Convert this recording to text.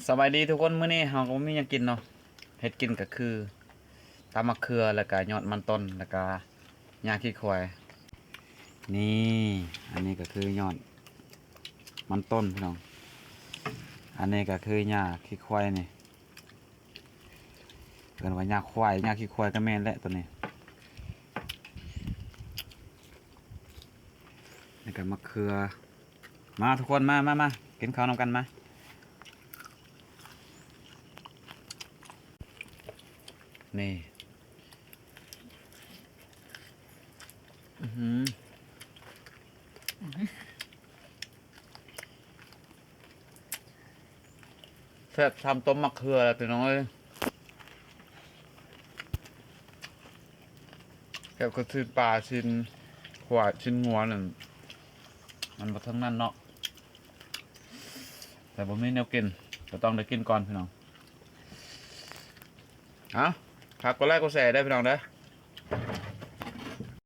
ສະບາຍດີທຸກຄົນ, ມື້ນີ້ເຮົາກໍບໍ່ມີຫຍັງກິນເນາະ, ເຮັດກິນກໍຄືຕຳໝາກເຂືອ ແລ້ວກໍຍອດມັນຕົ້ນ ແລ້ວກໍຫຍ້າຂີ້ຄວາຍ. ນີ້ ອັນນີ້ກໍຄືຍອດມັນຕົ້ນພີ່ນ້ອງ, ອັນນີ້ກໍຄືຫຍ້າຂີ້ຄວາຍນີ້ ເອີ້ນວ່າຫຍ້າຄວາຍ ຫຍ້າຂີ້ຄວາຍກໍແມ່ນແຫຼະໂຕນີ້. ແລ້ວກໍໝາກເຂືອ. ມາທຸກຄົນ ມາ ມາ ມາ ກິນເຂົ້ານຳກັນມາ. ນີ້ ອືຫື ແຊບສ່ຳຕົ້ມໝາກເຂືອແຫຼະພີ່ນ້ອງເອີຍ. ແຊບຄືຊີ້ນປາ ຊີ້ນຄວາຍ ຊີ້ນງົວນັ້ນ ມັນບໍ່ເຖິງນັ້ນເນາະ, ແຕ່ບໍ່ມີແນວກິນ ກໍຕ້ອງໄດ້ກິນກ່ອນພີ່ນ້ອງ. ເອົາ ຝາກກົດໄລກົດແຊເດີພີ່ນ້ອງເດີ.